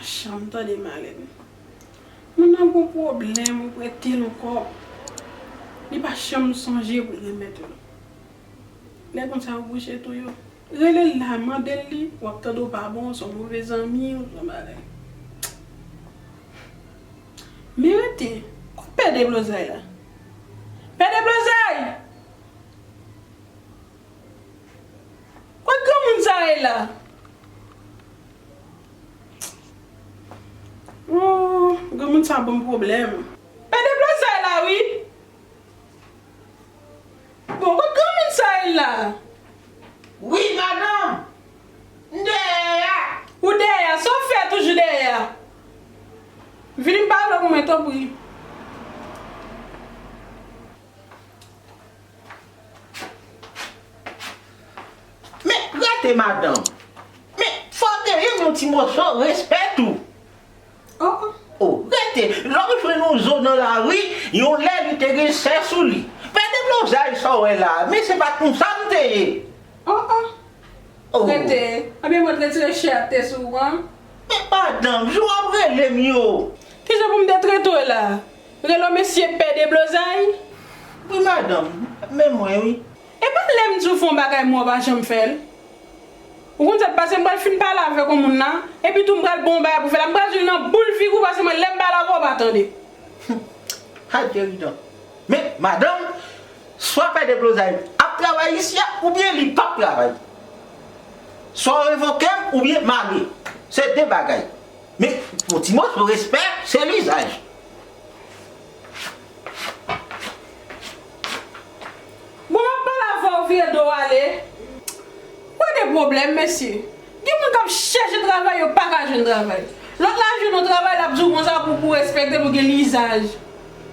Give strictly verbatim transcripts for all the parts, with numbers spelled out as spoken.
Janm tande Malèn. Moun nan gon pwoblèm, ou prete l yon kòb. Li pa janm sonje pou l remèt ou l. Lè konsa ou bouche tou yo. Rele l la, mande l li, w ap tande w pa bon, w se yon move zanmi, w se yon bagay. Men rete, kote pè deblozay la? Pè deblozay! Kot granmoun sa ye la? Oh, granmoun sa ban m pwoblèm. Pè deblozay la wi. Bon, kot granmoun sa ye la? Wi, madanm. M dèyè a. Ou dèyè a? Sa w fè toujou dèyè a? Vini m pale w mwen, tanpri. Men, rete madanm. Men, fò w genyen yon ti moso respè tou. Oh, oh. Oh, rete. Lè w jwenn yon zo nan lari, yon lè li te gen sè sou li. Pè deblozay sa w wè la, men se pa t konsa m te ye. Oh, oh. Oh. Rete. Anben mwen t retire chè a te sou ou an. Men madanm, jan w ap rele m yo. Kijan pou m te trete w la? Rele w mesye pè deblozay? Wi, madanm, men mwen wi. E pa lè m di w fè yon bagay mwen w pa janm fè l. Ou konn sa k pase, m pral fin pale avèk yon moun la, epi tou m pral ba w yon bagay pou fè la. M pral jwenn nan boul figi w, paske mwen lè m pale avè w, w pa tande. Adye wi non. Men, madanm, swa pè deblozay ap travay isi a, oubyen li p ap travay. Swa w revoke m, oubyen m ale. Se de bagay. Men, yon ti moso respè, se lizaj. Bon, m ap pale avè w, vire do w ale. Ou de pwoblèm, mesye. Gen moun k ap chèche travay, yo pa ka jwenn travay. Lòt la jwenn yon travay, l ap di w konsa pou, pou respekte l, pou gen lizaj.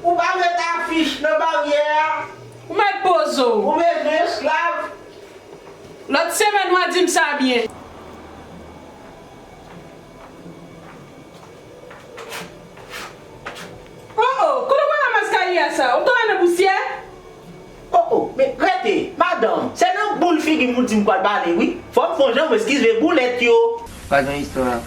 Ou pa met afich nan baryè a. Ou mèt poze w. Ou bezwen esklav. Lòt semèn, w a di m sa byen. Oh, oh, kote w pral ranmase kayè a sa? Ou t anba nan pousyè? Oh, oh, men rete, madanm, se nan boul figi m ou di m pral pale, wi. Fò m fè yon jan m eskize boulèt yo. Pa gen istwa.